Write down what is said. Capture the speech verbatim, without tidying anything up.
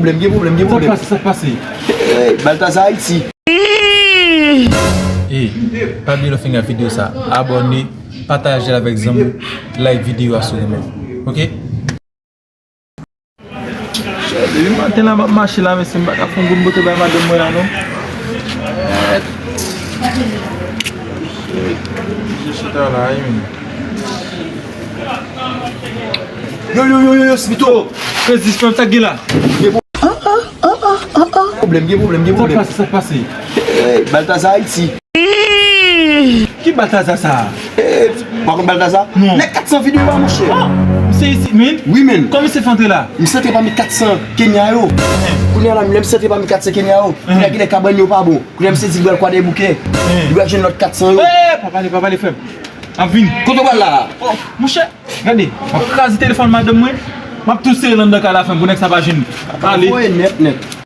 Pwoblèm, gen pwoblèm, gen pwoblèm. Sa k pase, sa k pase? Hey, Balthazar Haïti. Hey, pa bliye lè w fin gade videyo sa, abòne, pataje l avèk zanmi w, like videyo a si w renmen. Ok? Depi maten la, m ap mache la, mesye, m pa ka fè yon gout bote bay madanm mwen la, non. Shit. Chita la, wi, men. Yo, yo, yo, yo, yo, Smito! Prezis, frè m, sa k gen la? Gen pwoblèm, gen pwoblèm, gen pwoblèm. Sa k pase, sa k pase? Hey, Balthazar Haïti. Ki Balthazar sa? Eh, pa konn Balthazar? Non. Nèg kat san videyo a, monchè. Ah, misye isit, men? Wi, men. Kòman misye fè antre la? Misye antre pami kat san Kenya yo. Kounye a la, lè misye antre pami kat san Kenya yo, kounye a genlè kabann yo pa bon. Kounye a misye di l pral Kwa Dèboukè. Li pral jwenn lòt kat san yo. Eh, pa pale, pa pale, frè m. M ap vini. Kote w pral la? Oh, monchè, gade, m ap kraze telefòn madanm mwen. M ap tou sere l anndan kay la, frè m, pou nèg sa pa jwenn. Ale. Voye nèt, nèt.